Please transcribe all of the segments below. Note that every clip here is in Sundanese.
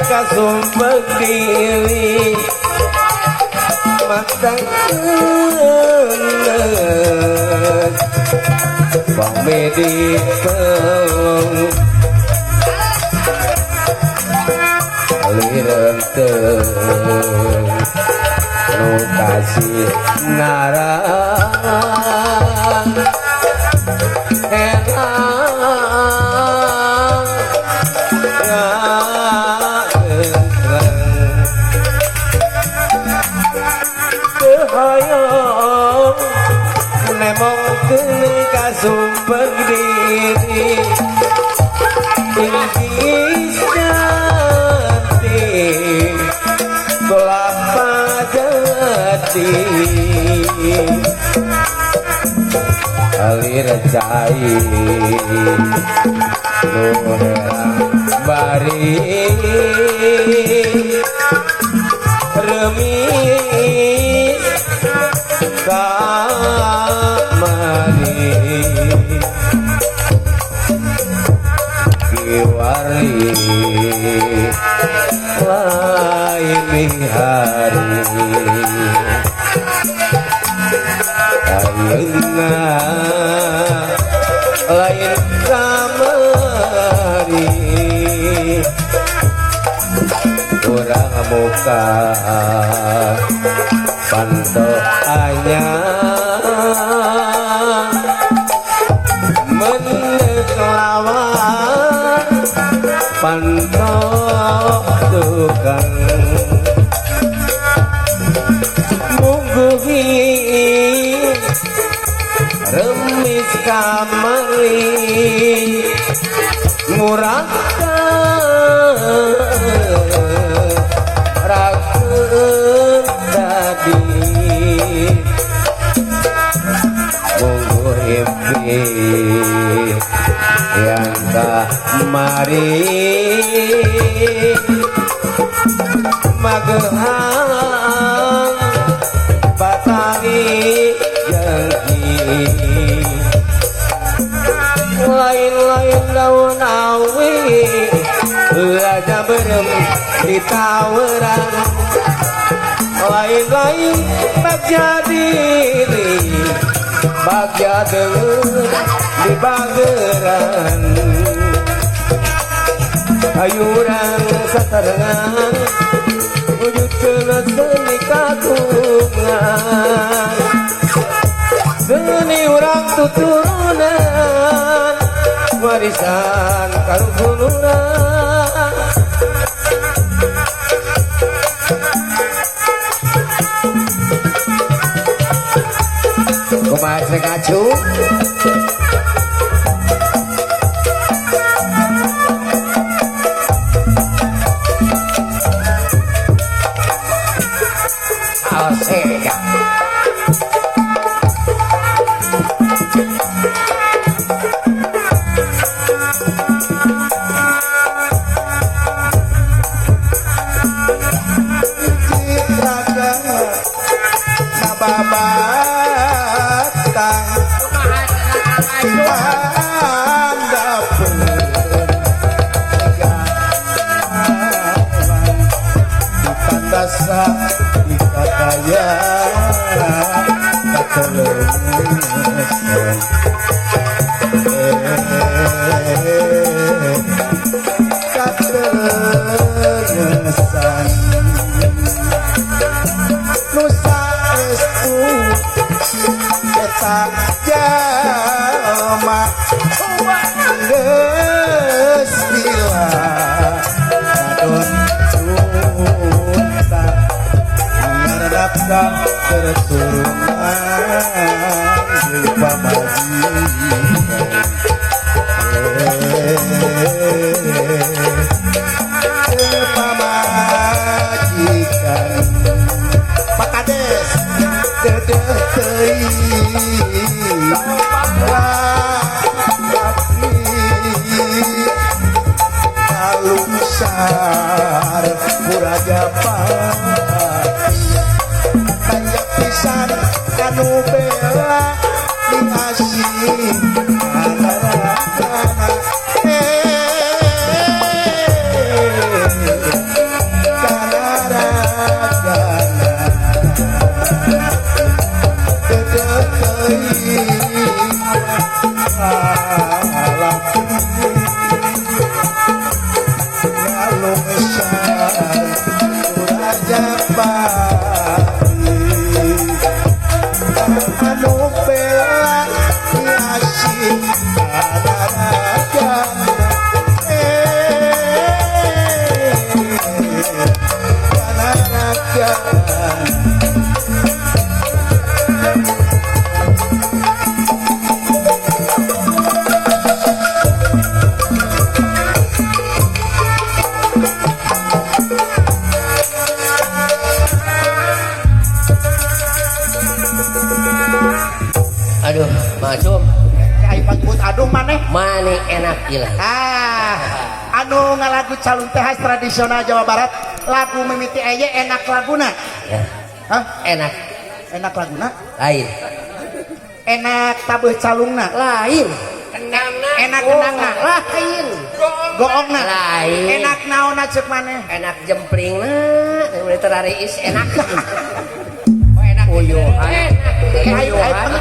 Kasumpek diri matang pamedi pelung lirenteng nu kasih narang kasumpek diri tinggi cantik kelapa jati alir cai nu herang bari remis kamari kiwari lain bihari ayeuna lain kamari urang muka panto anyar menek lawan panto tukang mungguhi remis kamari murah rakeun tadi mungguh impi yang kamari magehan batali jangki lain-lain daun awi laja berem di taweran lain-lain bagja diri bagja deung di bageran ayurang satarengan wujudkeun seni kagungan seni urang tuturunan warisan karuhun-urang. Kumaha sing ngaju? Asik. Pamajikan. Pak Kades dedeh teuing laki kalungsar Raja Pati kaya pisan anu bela diasih kana Aduh, macum. Ai panyebut aduh maneh. Mane enak gila. Ah, anu ngalagu calung teh khas tradisional Jawa Barat, lagu mimiti eye enak laguna. Ya. Hah? Enak. Enak laguna? Lain. Enak tabuh calungna? Lain. Kendangna. Enak kendangna? Lain. Goongna? Lain. Enak naonna ceuk maneh? Enak jemplingna, udah terariis enak. Oh, enak. Uyuhan.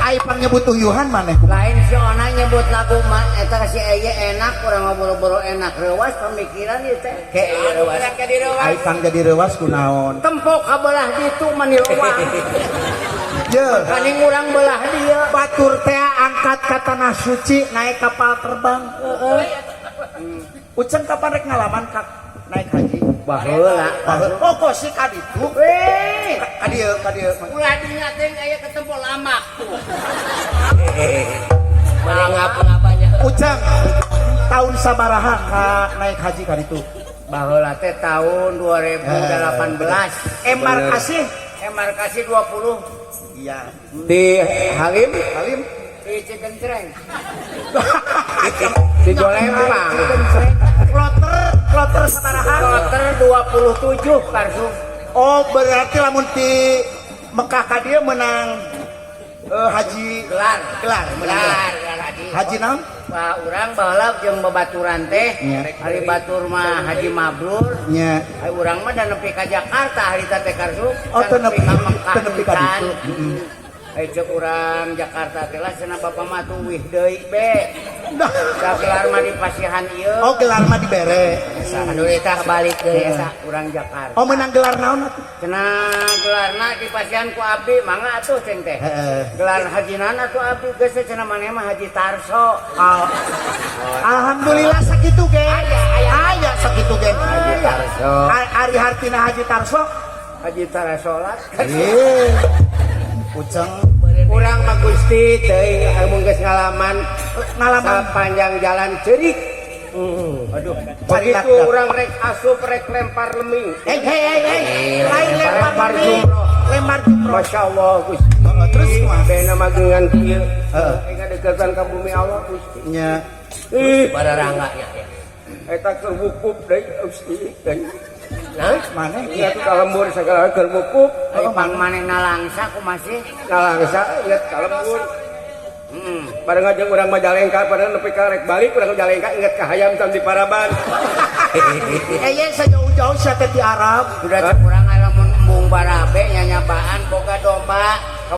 Ai pang nyebut uyuhan maneh. Lain si Ona nyebut lagu mah eta si eye enak urang ngobrol-ngobrol enak reuas pemikiran ieu teh. Ke reuas. Ai pang jadi reuas kunaon? Tempo ka belah ditu mani leuwang. Ye, kaning urang belah dieu. Batur teh angkat ka tanah suci naik kapal terbang. Heeh. Uceng kapan rek ngalaman ka naik haji? Baheula. Baheula. Oh, kok si ka ditu? Weh, ka dieu, ka dieu. Ulah dinya teh aya ketempo lamak tuh. Mana ngapa-ngapanya. Uceng, tahun sabaraha ka naik haji ka ditu? Baheula teh tahun 2018. Embarkasi? Embarkasi 20. Iya. Di Halim? Halim di Cigentreng. Di Golempang. Kloter, kloter sabaraha? Kloter 27 karsu. Oh, berarti lamun di Mekah ka dieu menang haji gelar. Gelar, menang gelar. Gelar haji. Haji naon? Wah, urang baheula jeung babaturan teh. Hari batur mah haji mabrur. Nya. Hari urang mah da nepi ka Jakarta harita teh karsu. Oh, teu nepi ka Mekah. Teu nepi ka ditu. Heeh. Cek urang Jakarta teh lah cenah bapak mah tuh wih deui be. Da gelar mah di pasihan ieu. Oh, gelar mah dibere. Anu eta balik deui eta urang Jakarta. Oh, menang gelar naon atuh? Cenah gelarna di pasihan ku abdi mangga atuh ceng teh. Heeh. Gelar hajinana atuh abdi geus cenah maneh mah Haji Tarso. Alhamdulillah sakitu ge. Aya sakitu ge. Haji Tarso. Ari hartina Haji Tarso. Haji Tarsolat. Eh. Uceng urang mah Gusti teuing amun geus ngalaman ngalaman sapanjang jalan ceurik. Aduh, begitu urang rek asup rek lempar leming. Hei hei hei hei. Lain lempar leming. Lempar jumroh. Masya Allah Gusti. Terus kumaha? Bena magengan kieu. Heeh. Ngadeukeutan ka bumi Allah Gusti. Nya. Ih, bararangga nya. Eta keur wukuf deui Gusti. Nah, maneh ingat ka lembur sagala keur wukuf. Ai pang maneh nalangsa kumaha sih? Nalangsa ingat ka lembur. Bareng aja urang Majalengka padahal nepi ka rek balik urang Majalengka ingat ka hayam tam di Paraban. Eye sejauh-jauh sia teh di Arab. Udah urang lamun embung barabe nyanyabaan boga domba.